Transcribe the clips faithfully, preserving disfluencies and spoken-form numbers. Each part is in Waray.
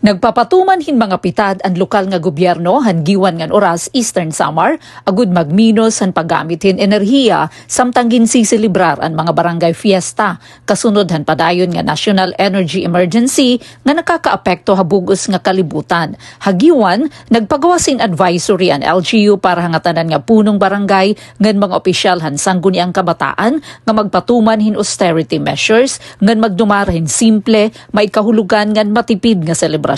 Nagpapatuman hin mga pitad an lokal nga gobyerno han Guiuan ngan Oras, Eastern Samar, agod magminos han paggamit hin enerhiya samtang ginsiselebrar an mga barangay fiesta kasunod han padayon nga national energy emergency nga nakakaapekto ha bug-os nga kalibutan. Ha Guiuan, nagpagawas hin advisory an L G U para ha ngatanan nga punong barangay ngan mga opisyal han Sangguniang Kabataan nga magpatuman hin austerity measures ngan magdumara hin simple, may kahulogan ngan matipid nga selebrasyon.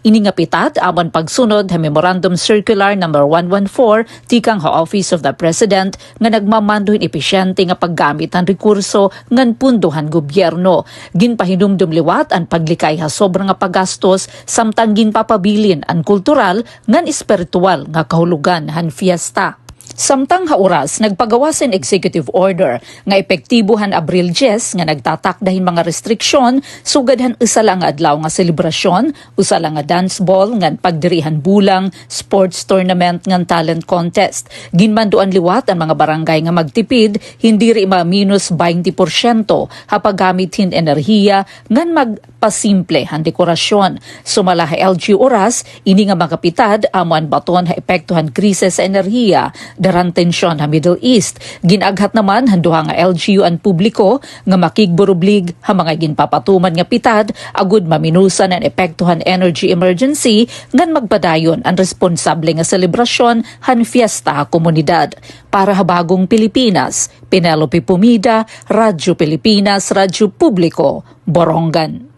Ini nga pitad amo an pagsunod ha Memorandum Circular number one one four tikang ha Office of the President nga nagmamando hin episyente nga paggamit han rekurso ngan pondo han gobyerno. Ginpahinumdom liwat an paglikay ha sobra nga paggastos samtang ginpapabilin an kultural ngan espiritual nga kahulogan han fiesta. Samtang ha Oras, nagpagawas hin executive order nga epektibo han Abril diyes nga nagtatakda hin mga restriksyon sugad han usa la nga adlaw nga selebrasyon, usa la nga dance ball ngan pagdiri han bulang, sports tournament ngan talent contest. Ginmandoan liwat an mga barangay nga magtipid hin diri maminos baynte porsyento ha paggamit hin enerhiya ngan magpasimple han dekorasyon. Sumala ha L G U Oras, ini nga mga pitad amo an baton ha epekto han krisis sa enerhiya, dara han tensyon ha Middle East. Gin-aghat naman han duha nga L G U an publiko nga makigburublig ha mga ginpapatuman nga pitad agod maminusan an epekto han energy emergency ngan magpadayon an responsable nga selebrasyon han fiesta ha komunidad. Para ha Bagong Pilipinas, Penelope Pomida, Radyo Pilipinas, Radyo Publiko, Borongan.